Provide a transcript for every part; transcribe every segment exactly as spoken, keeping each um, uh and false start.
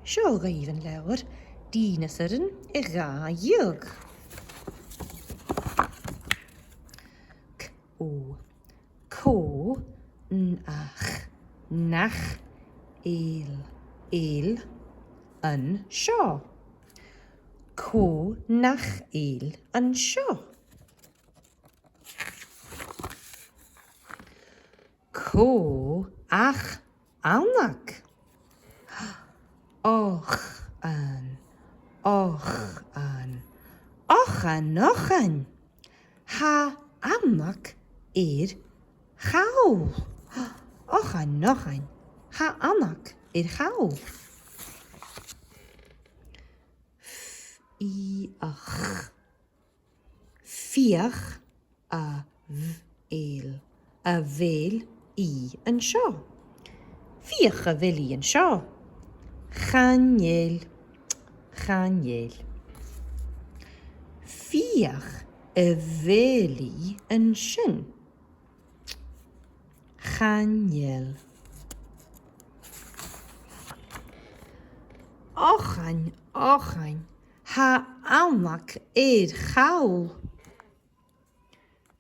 Seo dhuibh an leabhar, Dìneasairean a dhà dheug. C, O. Cò, nach, nach eil, eil an seo. Cò nach eil an seo. Cò ach Anag. Och an, och an, och an, och an. Tha Anag air chall. Och an, och an. Tha Anag air chall. F, i, ach. Feuch a bh-, eil, a bheil i an seo. Feuch a bheil i an seo. Chan eil, chan eil. Feuch a bheil i an sin. Chan eil. Och an, och an. Tha Anag air chall.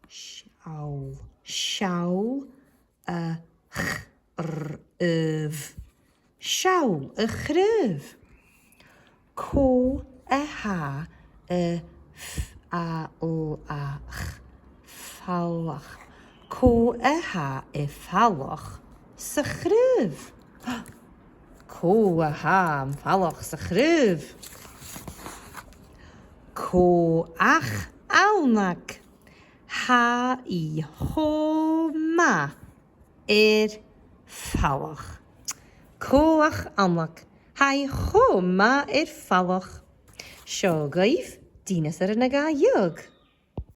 Seall, seall a ch-, r-, ubh. Seall a chraobh. Cò a tha a' f-, a, l-, a, ch-, falach. Cò a tha a' falach sa chraobh? Cò a tha am falach sa chraobh? Cò ach Anag. Tha i cho math air falach. Cò ach Anag. Tha i cho math air falach. Seo dhuibh Dìneasairean a dhà dheug.